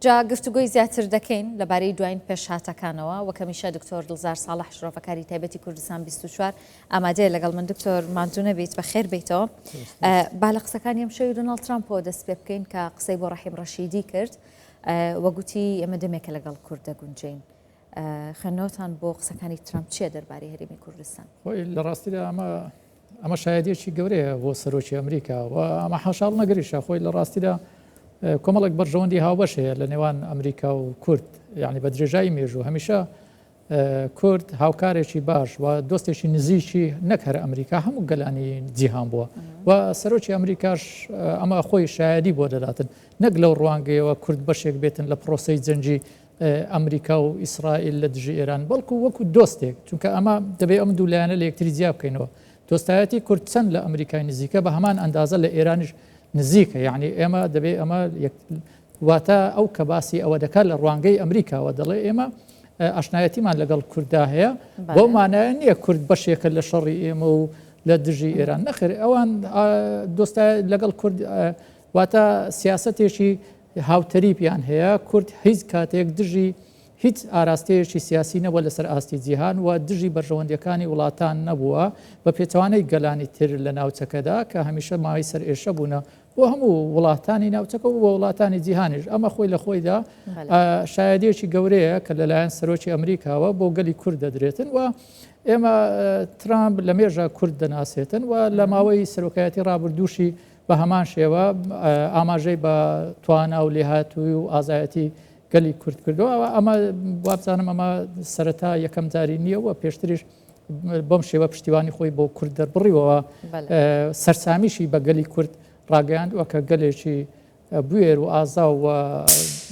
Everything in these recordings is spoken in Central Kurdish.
جا گفتوگۆی زیاتر دەکەین لەبارەی دواین پێشهاتەکانەوە، وەک هەمیشە دکتۆر دڵزار ساڵح شرۆڤەکاری تایبەتی کوردستان 24 ئامادەیە لەگەڵ من. دکتۆر ماندوو نەبیت، بەخێر بێیتەوە. با لە قسەکانی ئەم شەوی دۆناڵد ترامپەوە دەست پێ بکەین کە قسەی بۆ ڕەحیم ڕەشیدی کرد و گوتی ئێمە دەمێکە لەگەڵ کورد دەگونجێین. خوێندنەوەتان بۆ قسەکانی ترامپ چییە دەربارەی هەرێمی کوردستان؟ خۆی لە ڕاستیدا ئەمە ئەمە شایەدیەکی گەورەیە بۆ سەرۆکی ئەمریکا و ئەمە حاشاڵ نەگریشە خۆی لە ڕاستیدا کۆمەڵێک بەرژەوەندی هاوبەش هەیە لە نێوان ئەمریکا و کورد یعنی بە درێژایی مێژوو هەمیشە کورد هاوکارێکی باش و دۆستێکی نزیکی نەک هەر ئەمریکا هەموو گەلانی جیهان بووە و سەرۆکی ئەمریکاش ئەمە خۆی شایەدی بۆ دەداتن نەک لەو ڕوانگەیەوە کورد بەشێک بێتن لە پرۆسەی جەنگی ئەمریکا و ئیسرائیل لە دژی ئێران، بەڵکو وەکو دۆستێک، چونکە ئەمە دەبێ ئەم دوو لایەنە لە یەکتری جیا بکەینەوە. دۆستایەتی کورد چەند لە ئەمریکای نزیکە بە هەمان ئەندازە لە ئێرانیش نزیکە، یەعنی ئێمە دەبێ ئەمە واتە ئەو کە باسی ئەوە دەکات لە ڕوانگەی ئەمریکاوە دەڵێ ئێمە ئاشنایەتیمان لەگەڵ کورددا هەیە، بەو مانایە نییە کورد بەشێکە لە شەڕی ئێمە و لە دژی ئێران، نەخێر ئەوان دۆستا لەگەڵ کورد واتە سیاسەتێکی هاوتەریبیان هەیە، کورد هیچ کاتێک دژی هیچ ئاراستەیەکی سیاسی نەبووە لەسەر ئاستی جیهان و دژی بەرژەوەندیەکانی وڵاتان نەبووە، بە پێچەوانەی گەلانی تر لە ناوچەکەدا کە هەمیشە مایەی سەرئێشە بوونە بۆ هەموو وڵاتانی ناوچەکە و بۆ وڵاتانی جیهانیش. ئەمە خۆی لە خۆیدا شایەدیەکی گەورەیە کە لەلایەن سەرۆکی ئەمریکاوە بۆ گەلی کورد دەدرێتن و ئێمە ترامپ لە مێژە کورد دەناسێتن و لە ماوەی سەرۆکایەتی ڕابردووشی بە هەمان شێوە ئاماژەی بە توانا و لێهاتووی و ئازایەتی گەلی کورد کردووە. ئەمە وابزانم ئەمە سەرەتا یەکەم جاری نییە و پێشتریش بەم شێوە پشتیوانی خۆی بۆ کورد دەربڕیەوە، سەرسامیشی بە گەلی کورد ڕاگەیاندووە کە گەلێکی بوێر و ئازا و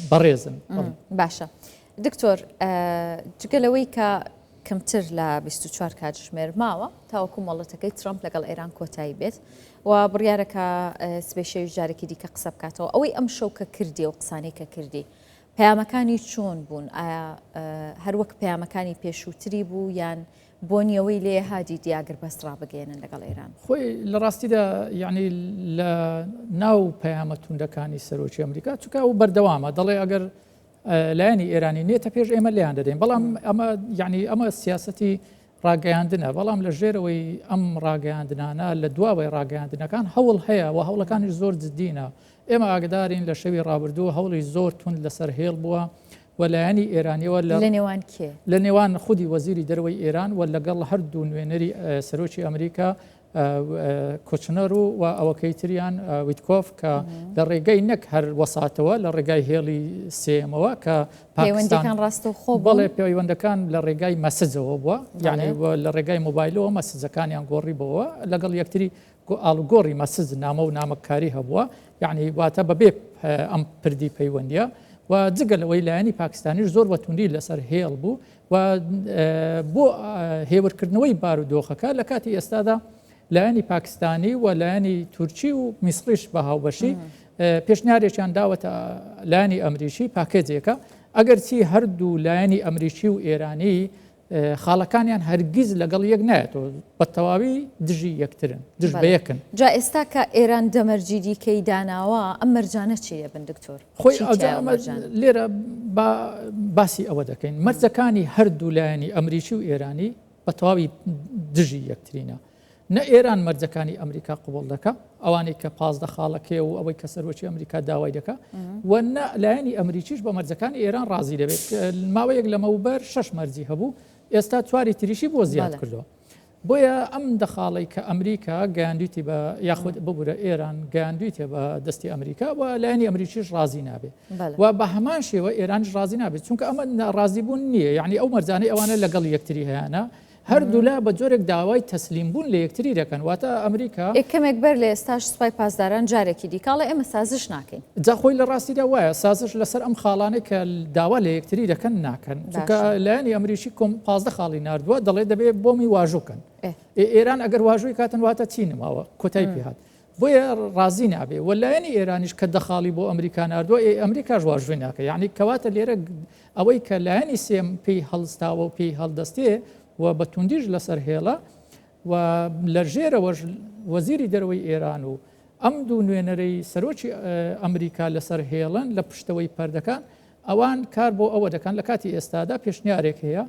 بەڕێزن. باشە دکتۆر، جگە لەوەی کە کەمتر لە 24 کاتژمێر ماوە تاوەکو مۆڵەتەکەی ترەمپ لەگەڵ ئێران کۆتایی بێت و بڕیارەکە سبەی شەویش جارێکی دیکە قسە بکاتەوە، ئەوەی ئەم شەو کە کردی و قسانەی کە کردی پەیامەکانی چۆن بوون؟ ئایا هەروەک پەیامەکانی پێشووتری بوو یان بۆنیەوەی لێ هادی دیاگربەست ڕابگەێنن لەگەڵ ئێران؟ خۆی لە ڕاستیدا یعنی لە ناو پەیامە توندەکانی سەرۆکی ئەمریکا، چونکە ئەو بەردەوامە دەڵێ ئەگەر لایەنی ئێرانی نێتە پێش ئێمە لێیان دەدەین، بەڵام ئەمە یعنی ئەمە سیاسەتی ڕاگەیاندنە، بەڵام لە ژێرەوەی ئەم ڕاگەیاندنانە لە دواوەی ڕاگەیاندنەکان هەوڵ هەیە و هەوڵەکانیش زۆر جددینە. ئێمە ئاگدارین لە شەوی ڕابردوو هەوڵی زۆر توند لەسەر هێڵ بووە و لایەنی ئێرانیەوە لە نێوان کێ؟ لە نێوان خودی وەزیری دەرەوەی ئێران و لەگەڵ هەردوو نوێنەری سەرۆکی ئەمریکا کۆچنەر و و ئەوەکەی تریان ویتکۆف کە لە ڕێگەی نەک هەر وەساتەوە لە ڕێگای هێڵی سێمەوە کە پەیوەندەکان ڕاستەوخۆ بەڵێ پەیوەندەکان لە ڕێگای مەسجەوە بووە یعنی لە ڕێگای مۆبایلەوە مەسجەکانیان گۆڕی بەوە لەگەڵ یەکتری ئاڵوگۆڕی مەسج نامە و نامەکاری هەبووە یعنی واتە بەبێ ئەم پردی پەیوەندیە و جگە لەوەی لایەنی پاکستانیش زۆر بە توندی لەسەر هێڵ بوو و بۆ هێورکردنەوەی بارودۆخەکە لە کاتی ئێستادا لایەنی پاکستانی و لایەنی تورکی و میسریش بە هاوبەشی پێشنیارێکیان داوەتە لایەنی ئەمریکی پاکێجێکە ئەگەرچی هەردوو لایەنی ئەمریکی و ئێرانی خاڵەکانیان هەرگیز لەگەڵ یەک نایەتەوە بە تەواوی دژی یەکترن دژ بە یەکن. جا ئێستا کە ئێران دە مەرجی دیکەی داناوە ئەم مەرجانە چی دەبن دکتۆر؟ خۆی لێرە با باسی ئەوە دەکەین مەرجەکانی هەردوو لایەنی ئەمریکی و ئێرانی بە تەواوی دژی یەکترینە. نە ئێران مەرجەکانی ئەمریکا قبوڵ دەکا ئەوانەی کە 15 خاڵەکەی و ئەوەی کە سەرۆکی ئەمریکا داوای دەکا و نە لایەنی ئەمریکیش بە مەرجەکانی ئێران ڕازی دەبێت. ماوەیەک لەمەوبەر شەش مەرجی هەبوو ئێستا چواری تریشی بۆ زیاد کردووە. بۆیە ئەم دەخاڵەی کە ئەمریکا گەیاندویتی بە یاخود ببورە ئێران گەیاندویتە بە دەستی ئەمریکا و لایەنی ئەمریکیش ڕازی نابێت و بە هەمان شێوە ئێرانیش ڕازی نابێت چونکە ئەمە ڕازی بوون نییە یعنی ئەو مەرجانەی ئەوانە لەگەڵ یەکتری هەیەە هەردوولا بە جۆرێک داوای تەسلیم بوون لە یەکتری دەکەن، واتە ئەمریکا. ئێ کەمێک بەر لە ئێستاش سوپای پاسداران جارێکی دیکە ئەڵێ ئێمە سازش ناکەین. جا خۆی لە ڕاستیدا وایە، سازش لەسەر ئەم خاڵانەی کە داوا لە یەکتری دەکەن ناکەن، چونکە لایەنی ئەمریکی کۆم 15 خاڵی ناردووە دەڵێ دەبێ بۆمی واژۆ کەن. ئێ ئێران ئەگەر واژۆی کاتن واتە چی نماوە؟ کۆتای پێ هات. بۆیە ڕازی نابێ و لایەنی ئێرانیش کە دە خاڵی بۆ ئەمریکا ناردووە ئێ ئەمریکاش واژۆی ناکە یعنی کەواتە لێرە ئەوەی کە لایەنی سێم پێی هەڵستاوە و پێی هەڵدەستێ و بە توندیش لەسەر هێڵە و لە ژێرەوەش وەزیری دەرەوەی ئێران و ئەم دوو نوێنەرەی سەرۆکی ئەمریکا لەسەر هێڵن لە پشتەوەی پەردەکان، ئەوان کار بۆ ئەوە دەکەن لە کاتی ئێستادا پێشنیارێک هەیە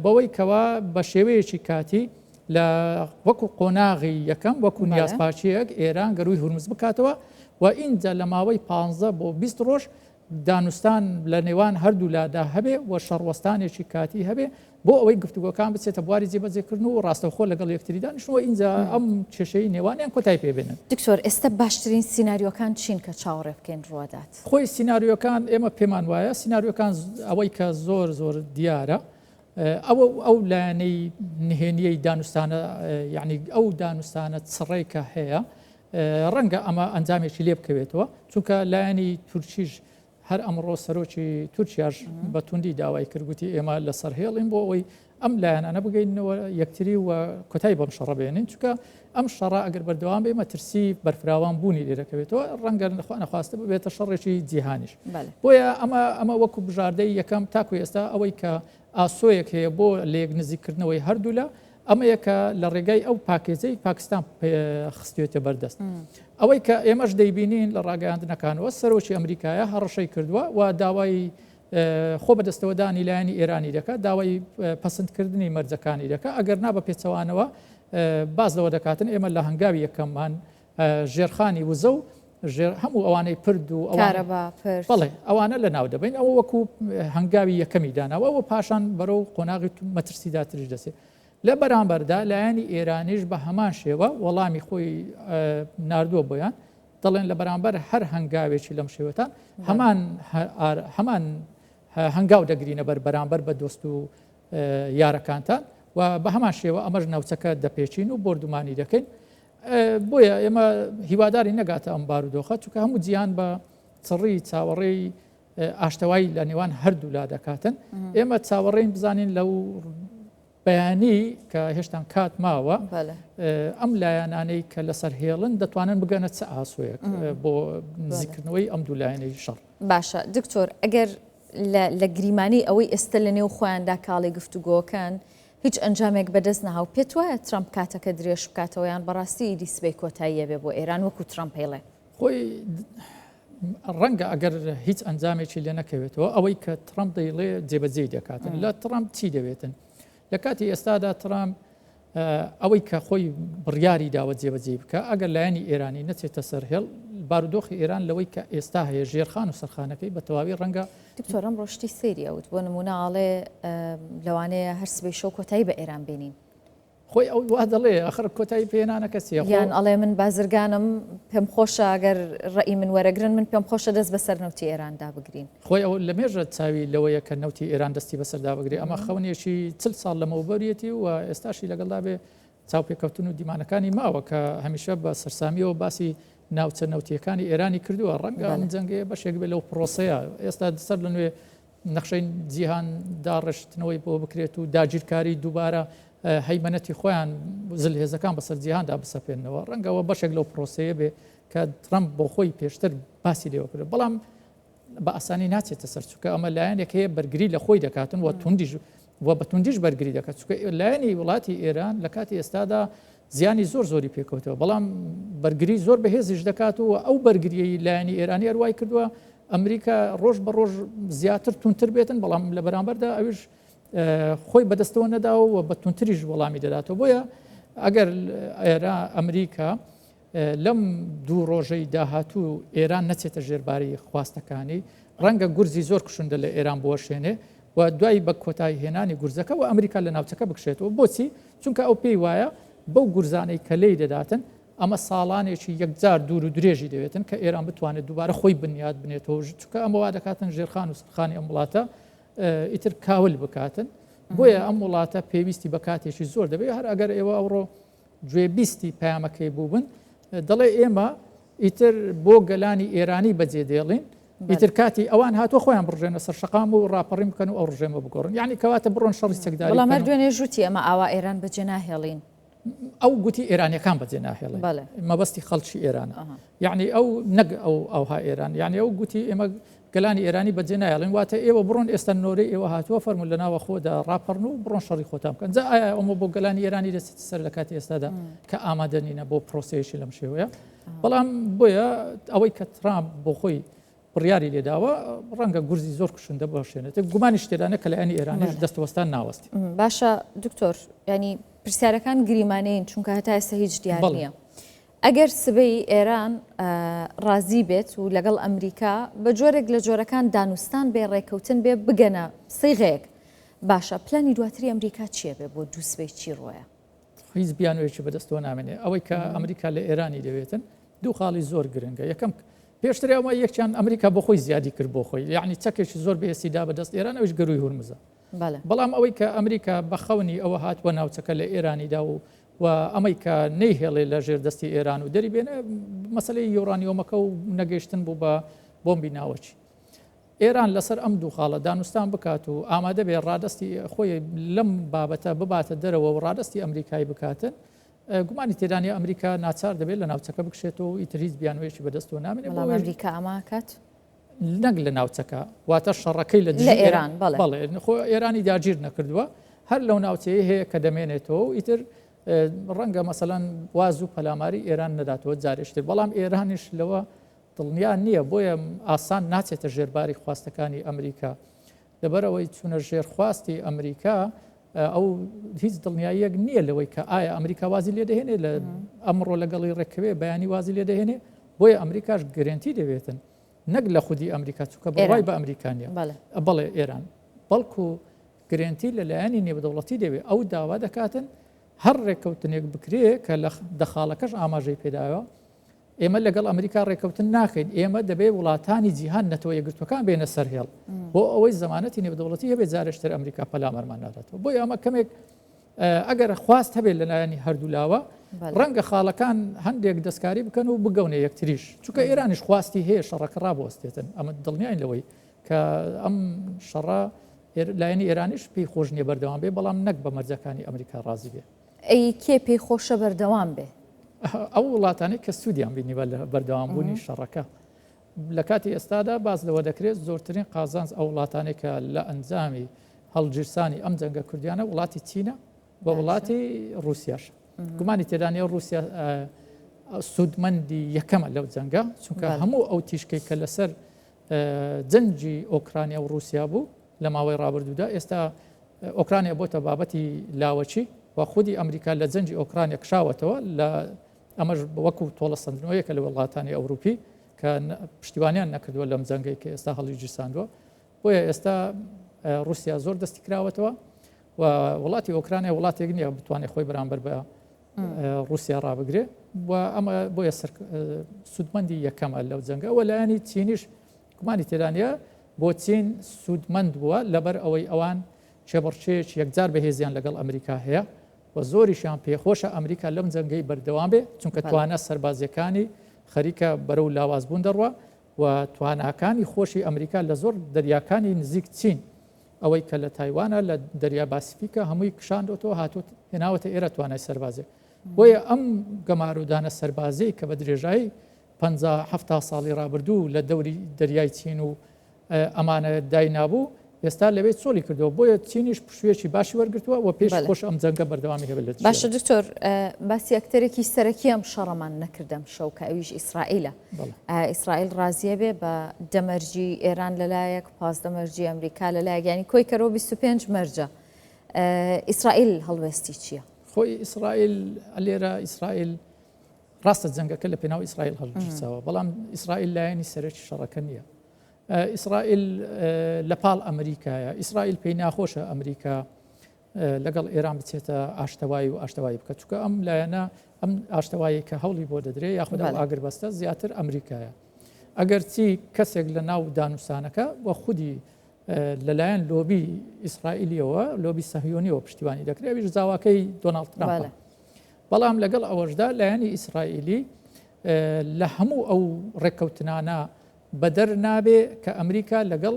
بەوەی کەوا بە شێوەیەکی کاتی لە وەکو قۆناغی یەکەم وەکو نیازپاکییەک ئێران گەرووی هورمز بکاتەوە و ئینجا لە ماوەی 15 بۆ 20 ڕۆژ دانوستان لە نێوان هەردوولادا هەبێ و شەڕوەستانێکی کاتی هەبێ بۆ ئەوەی گفتوگۆکان بچێتە بواری جێبەجێکردن و ڕاستەوخۆ لەگەڵ یەکتری دانیشن و ئینجا ئەم کێشەی نێوانیان کۆتای پێ بێنن. دکتۆر ئێستا باشترین سیناریۆکان چین کە چاوەڕێ بکەین ڕوادات؟ خۆی سیناریۆکان ئێمە پێمان وایە سیناریۆکان ئەوەی کە زۆر زۆر دیارە ئەوە ئەو لایەنەی نهێنیەی دانوستانە یعنی ئەو دانوستانە چڕەی کە هەیە ڕەنگە ئەمە ئەنجامێکی لێ بکەوێتەوە چونکە لایەنی تورکیش هەر ئەمڕۆ سەرۆکی تورکیاش بە توندی داوای کرد گوتی ئێمە لەسەر هێڵین بۆ ئەوەی ئەم لایەنانە بگەینەوە یەکتری و کۆتایی بەم شەڕە بێنین چونکە ئەم شەڕە ئەگەر بەردەوام بێ مەترسی بەرفراوان بوونی لێ دەکەوێتەوە ڕەنگە نەخواستە ببێتە شەڕێکی جیهانیش بۆیە ئەمە ئەمە وەکو بژاردەی یەکەم تاکو ئێستا ئەوەی کە ئاسۆیەک هەیە بۆ لێک نزیککردنەوەی هەردوولا ئەمەیە کە لە ڕێگای ئەو پاکێجەی پاکستان خستوێتە بەردەست. ئەوەی کە ئێمەش دەیبینین لە ڕاگەیاندنەکانەوە سەرۆکی ئەمریکایە هەڕەشەی کردووە و داوای خۆ بەدەستەوەدانی لایەنی ئێرانی دەکات داوای پەسەندکردنی مەرجەکانی دەکات ئەگەر نا بە پێچەوانەوە باز لەوە دەکاتن ئێمە لە هەنگاوی یەکەممان ژێرخانی وزە و ژێر هەموو ئەوانەی پرد و کارەبا پرد بەڵێ ئەوانە لە ناو دەبین ئەوە وەکو هەنگاوی یەکەمی داناوە و پاشان بەرەو قۆناغی مەترسیداتریش دەچێت لە بەرامبەردا لایەنی ئێرانیش بە هەمان شێوە وەڵامی خۆی ناردووە بۆیان دەڵێن لە بەرامبەر هەر هەنگاوێکی لەم شێوەتان هەمان هەمان هەنگاو دەگرینە بەر بەرامبەر بە دۆست و یارەکانتان و بە هەمان شێوە ئەمەش ناوچەکە دەپێچین و بۆردومانی دەکەین بۆیە ئێمە هیواداری نەگاتە ئەم بارودۆخە چونکە هەموو جیهان بە چڕی چاوەڕێی ئاشتەوایی لە نێوان هەردوولا دەکاتن ئێمە چاوەڕێین بزانین لەو بەیانی کە هێشتان کات ماوە ئەم لایەنانەی کە لەسەر هێڵن دەتوانن بگەنە چ ئاسۆیەک بۆ نزیکردنەوەی ئەم دوو لایەنەی شەڕ. باشە دکتۆر ئەگەر لە گریمانەی ئەوەی ئێستا لە نێو خۆیاندا کاڵی گفتوگۆکەن هیچ ئەنجامێک بەدەست نەها و پێت وایە ترەمپ کاتەکە درێژ بکاتەوە یان بەڕاستی ئیدی سبەی کۆتاییە بێ بۆ ئێران وەکو ترەمپ ئەیڵێ؟ خۆی ڕەنگە ئەگەر هیچ ئەنجامێکی لێ نەکەوێتەوە ئەوەی کە ترەمپ دەیڵێ جێبەجێی دەکاتن لە ترەمپ چی دەوێتن لە کاتی ئێستادا ترەمپ ئەوەی کە خۆی بڕیاری داوە جێبەجێی بکە ئەگەر لایەنی ئێرانی نەچێتە سەر هێڵ بارودۆخی ئێران لەوەی کە ئێستا هەیە ژێرخان و سەرخانەکەی بە تەواوی ڕەنگە دکتۆر ئەمڕۆ شتی سەیری ئەوت بۆ نمونە ئاڵێ لەوانەیە هەر سبەی شەو کۆتایی بە ئێران بێنین. خۆی ئەو وا دەڵێ ئەخر کۆتایی پێهێنانەکە چیە خۆ یان ئەڵێ من بازرگانم پێم خۆشە گەر ڕەئی من وەرەگرن من پێم خۆشە دەست بەسەر نەوتی ئێراندا بگرین. خۆی ئەو لەمێژە چاوی لەوەیە کە نەوتی ئێران دەستی بەسەردا بگرێ ئەمە خەونێکی چل ساڵ لەمەوبەریەتی و ئێستاشی لەگەڵدا بێ چاوپێکەوتن و دیمانەکانی ماوە کە هەمیشە بە سەرسامیەوە باسی ناوچە نەوتیەکانی ئێرانی کردووە ڕەنگە ئەم جەنگەیە بەشێک بێ لەو پرۆسەیە ئێستا سەر لە نوێ نەخشەی جیهان داڕشتنەوەی بۆ بکرێت و داگیرکاری دووبارە هەیمەنەتی خۆیان زلهێزەکان بەسەر جیهاندا بسەپێنەوە ڕەنگەوە بەشێک لەو پرۆسەیە بێ کە ترەمپ بۆ خۆی پێشتر باسی لێوە کرد بەڵام بە ئاسانی ناچێتە سەر چونکە ئەمە لایەنێک هەیە بەرگری لە خۆی دەکاتن و توندیش و بە توندیش بەرگری دەکات چونکە لایەنی وڵاتی ئێران لە کاتی ئێستادا زیانی زۆر زۆری پێکەوتەوە بەڵام بەرگری زۆر بەهێزیش دەکات و ئەو بەرگریی لایەنی ئێرانی هەروای کردووە ئەمریکا ڕۆژ بە ڕۆژ زیاتر تونتر بێتن بەڵام لە بەرامبەردا ئەویش خۆی بەدەستەوە نەداوە و بە تونتریش وەڵامی دەداتەوە بۆیە ئەگەر ئێرا ئەمریکا لەم دوو ڕۆژەی داهاتوو ئێران نەچێتە ژێرباری خواستەکانی، ڕەنگە گورزی زۆر کوشندە لە ئێران بوەشێنێ و دوای بە کۆتایی هێنانی گورزەکە و ئەمریکا لە ناوچەکە بکشێتەوە. بۆچی؟ چونکە ئەو پێی وایە بەو گورزانەی کە لێی دەداتن ئەمە ساڵانێکی یەکجار دوور و درێژی دەوێتن کە ئێران بتوانێت دووبارە خۆی بنیات بنێتەوە، چونکە ئەمە وا دەکاتن ژێرخان و سەرخانی ئەم وڵاتە ئیتر کاول بکاتن. بۆیە ئەم وڵاتە پێویستی بە کاتێکی زۆر دەبێت. هەر ئەگەر ئێوە ئەوڕۆ گوێبیستی پەیامەکەی بووبن، دەڵێ ئێمە ئیتر بۆ گەلانی ئێرانی بەجێ دێڵین، ئیتر کاتی ئەوان هاتووە خۆیان بڕژێنە سەر شەقام و ڕاپەڕین بکەن و ئەو ڕژێمە بگۆڕن، یعنی کەواتە بڕۆن شەڕی چەکداری بەڵام هەر دوێنێ ژووتی ئەمە ئاوا ئێران بەجێ ناهێڵین. ئەو گوتی ئێرانیەکان بەجێ ناهێڵین، مەبەستی خەڵکی ئێرانە، یعنی ئەو نەک ئەو ئەوها ئێران، یعنی ئەو گوتی ئێمە گەلانی ئێرانی بەجێ نایەڵین، واتە ئێوە بڕۆن ئێستا نۆرەی ئێوە هاتووە فەرموون لە ناوە خۆدا ڕاپەڕن و بڕۆن شەڕی خۆتان بکەن. جا ئایا ئەمە بۆ گەلانی ئێرانی دەچێتە سەر لە کاتی ئێستادا کە ئامادە نینە بۆ پرۆسەیەکی لەم شێوەیە؟ بەڵام بۆیە ئەوەی کە ترامپ بۆ خۆی بڕیاری لێداوە ڕەنگە گورزی زۆر کوشندە بەشێنێت گومانی شتێدانە کە لایەنی ئێرانیش دەستوەستان ناوەستی. باشە دکتۆر ینی پرسیارەکان گریمانەین چونکە هەتا ئێستا هیچ دیار نییە. ئەگەر سبەی ئێران ڕازی بێت و لەگەڵ ئەمریکا بە جۆرێک لە جۆرەکان دانوستان بێ ڕێکەوتن بێ بگەنە سیغەیەک باشە پلانی دواتری ئەمریکا چییە بێ بۆ دووسبەی چی ڕۆیە؟ هیچ بیانوویەکی بەدەستەوە نامێنێ ئەوەی کە ئەمریکا لە ئێرانی دەوێتن دوو خاڵی زۆر گرنگە یەکەم پێشتر ئەوە یەکیان ئەمریکا بۆ خۆی زیادی کرد بۆ خۆی یعنی چەکێکی زۆر بەهێزی دا بەدەست ئێران ئەوش گەروی هورمزە بەڵام ئەوەی کە ئەمریکا بە خەونی ئەوە هاتووە ناوچەکە لە ئێرانیدا و و ئەمەی کە نەیهێڵێ لە ژێر دەستی ئێران و دەری بێنە مەسلەی یۆرانیۆمەکە و نەگەیشتن بوو بە بۆمبی ناوەکی ئێران لەسەر ئەم دوو خاڵە دانوستان بکات و ئامادە بێ ڕادەستی خۆی لەم بابەتە بباتە دەرەوە و ڕادەستی ئەمریکای بکاتن گومانی تێدانی ئەمریکا ناچار دەبێت لە ناوچەکە بکشێتەوە و ئیتر هیچ بیانوویەکی بەدەستەوە نامێنێت. بەڵام ئەمریکا ئەمە کات؟ نەک لە ناوچەکە واتە شەڕەکەی لە دژی ئێران بەڵێ خۆ ئێرانی داگیر نەکردووە هەر لەو ناوچەیە هەیە کە دەمێنێتەوە و ئیتر ڕەنگە مەسەلەن واز و پەلاماری ئێران نەداتەوە جارێشتر بەڵام ئێرانیش لەوە دڵنیا نییە بۆیە ئاسان ناچێتە ژێرباری خواستەکانی ئەمریکا لەبەرئەوەی چوونە ژێر خواستی ئەمریکا ئەو هیچ دڵنیاییەک نییە لەوەی کە ئایا ئەمریکا وازی لێ دەهێنێ لە ئەمڕۆ لەگەڵی ڕێککەوێ بەیانی وازی لێ دەهێنێ بۆیە ئەمریکاش گرێنتی دەوێتن نەک لە خودی ئەمریکا چونکە بڕوای بە ئەمریکا نییە بەڵێ ئێران بەڵکو گرێنتی لە لایەنی نێودەوڵەتی دەوێت ئەو داوا دەکاتن هەر ڕێککەوتنێک بکرێ کە لە دەخاڵەکەش ئاماژەی پێداوە ئێمە لەگەڵ ئەمریکا ڕێککەوتن ناکەین، ئێمە دەبێت وڵاتانی جیهان، نەتەوە یەکگرتووەکان بێنە سەر هێڵ بۆ ئەوەی زەمانەتی نێودەوڵەتی هەبێت جارێکتر ئەمریکا پەلامارمان ناداتەوە. بۆیە ئەمە کەمێک ئەگەر خواست هەبێت لەلایەنی هەردوولاوە ڕەنگە خاڵەکان هەندێک دەستکاری بکەن و بگەونە یەکتریش، چونکە ئێرانیش خواستی هەیە شەڕەکە ڕابوەستێتن، ئەمە دڵنیاین لەوەی کە ئەم شەڕە لایەنی ئێرانیش پێی خۆش نییە بەردەوام بێ، بەڵام نەک بە مەرجەکانی ئەمریکا ڕازی بێ. ئەی کێ پێی خۆشە بەردەوام بێ؟ ئەو وڵاتانەی کە سوودیان بینیوە لە بەردەوامبوونی شەڕەکە. لە کاتی ئێستادا باس لەوە دەکرێت زۆرترین قازانج ئەو وڵاتانەی کە لە ئەنجامی هەڵگیرسانی ئەم جەنگە کوردیانە وڵاتی چینە و وڵاتی ڕووسیاش. گومانی تێدا نییە ڕووسیا سوودمەندی یەکەمە لەو جەنگە چونکە هەموو ئەو تیشکەی کە لەسەر جەنگی ئۆکرانیا و ڕووسیا بوو لە ماوەی ڕابردوودا ئێستا ئۆکرانیا بۆتە بابەتی لاوەکی و خودی ئەمریکا لە جەنگی ئۆکرانیا کشاوەتەوە لە ئەمەش وەکو تۆڵە سەندنەوەیەکە لە وڵاتانی ئەوروپی کە پشتیوانیان نەکردووە لەم جەنگەی کە ئێستا هەڵی گیرساندووە بۆیە ئێستا رووسیا زۆر دەستی کراوەتەوە و وڵاتی ئۆکرانیا وڵاتێک نییە بتوانێت خۆی بەرامبەر بە رووسیا ڕابگرێ و ئەمە بۆیە سوودمەندی یەکەمە لەو جەنگە و لایەنی چینیش گومانی تێدا نییە بۆ چین سوودمەند بووە لەبەر ئەوەی ئەوان کێبڕکێیەکی یەکجار بەهێزیان لەگەڵ ئەمریکا هەیە و زۆریشیان پێخۆشە ئەمریکا لەم جەنگەی بەردەوام بێ چونکە توانا سەربازیەکانی خەریکە بەرەو لاوازبوون دەڕوا و تواناکانی خۆشی ئەمریکا لە زۆر دەریاکانی نزیک چین ئەوەی کە لە تایوانە لە دەریا باسفیکە هەمووی کشاندۆتەوە هاتوت هێناوەتە ئێرە توانای سەربازێ بۆیە ئەم گەمارۆدانە سەربازی کە بە درێژایی 50 70 ساڵی ڕابردوو لە دەوری دەریای چین و ئەمانە داینابوو ئێستا لەوێ چۆڵی کردەوە بۆیە چینیش پشوویەکی باشی وەرگتووە و پێش خۆش ئەم جەنگە بەردەوامی هەبێت لە باشە دکتۆر باسی ئەکتەرێکی سەرەکی ئەم شەڕەمان نەکردم شەو کە ئەویش ئیسرائیلە ئیسرائیل ڕازیە بێ بە دەمەرجی ئێران لەلایەک 15 مەرجی ئەمریکا لەلایەک ینی کۆی کەرەوە 25 مەرجە ئیسرائیل هەڵوێستی چییە؟ خۆی ئیسرائیل لێرە ئیسرائیل ڕاستە جەنگەکە لە پێناو ئیسرائیل هەڵگیرساوە بەڵام ئیسرائیل لایەنی سەرەکی شەڕەکە نییە ئیسرائیل لە پاڵ ئەمریکایە ئیسرائیل پێی ناخۆشە ئەمریکا لەگەڵ ئێران بچێتە ئاشتەوایی و ئاشتەوایی بکە چکە ئەم لایەنە ئەم ئاشتەوایی کە هەوڵی بۆ دەدرێ یاخود ئەو ئاگربەستە زیاتر ئەمریکایە ئەگەر چی کەسێک لە ناو دانوسانەکە و خودی لەلایەن لۆبی ئیسرائیلیەوە لۆبی سەهیۆنیەوە پشتیوانی دەکرێت ئەویش زاواکەی دۆناڵد ترامپ بەڵام لەگەڵ ئەوەشدا لایەنی ئیسرائیلی لە هەموو ئەو ڕێککەوتنانە بەدەر نابێ کە ئەمریکا لەگەڵ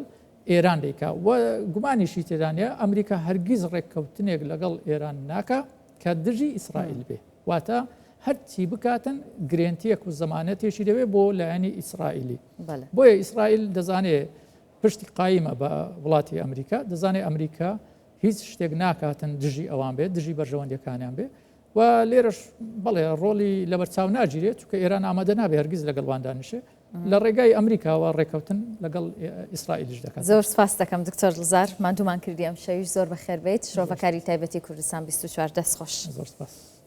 ئێران دەیکا و گومانیشی تێدا نییە ئەمریکا هەرگیز ڕێککەوتنێک لەگەڵ ئێران ناکا کە دژی ئیسرائیل بێ واتە هەرچی بکاتن گرێنتیەک و زەمانەتێکی دەوێت بۆ لایەنی ئیسرائیلی بۆیە ئیسرائیل دەزانێ پشتی قایمە بە وڵاتی ئەمریکا دەزانێ ئەمریکا هیچ شتێک ناکاتن دژی ئەوان بێت دژی بەرژەوەندیەکانیان بێ. و لێرەش بەڵێ ڕۆڵی لەبەرچاو ناگیرێت چونکە ئێران ئامادە نابێ هەرگیز لەگەڵ وان دانیشێ لە ڕێگای ئەمریکاوە ڕێکەوتن لەگەڵ ئیسرائیلیش دەکات. زۆر سپاست دەکەم دکتۆر دڵزار ماندوومان کردی ئەمشەویش زۆر بەخێر بێیت شرۆڤەکاری تایبەتی کوردستان 24 دەست خۆش. زۆر سپاس.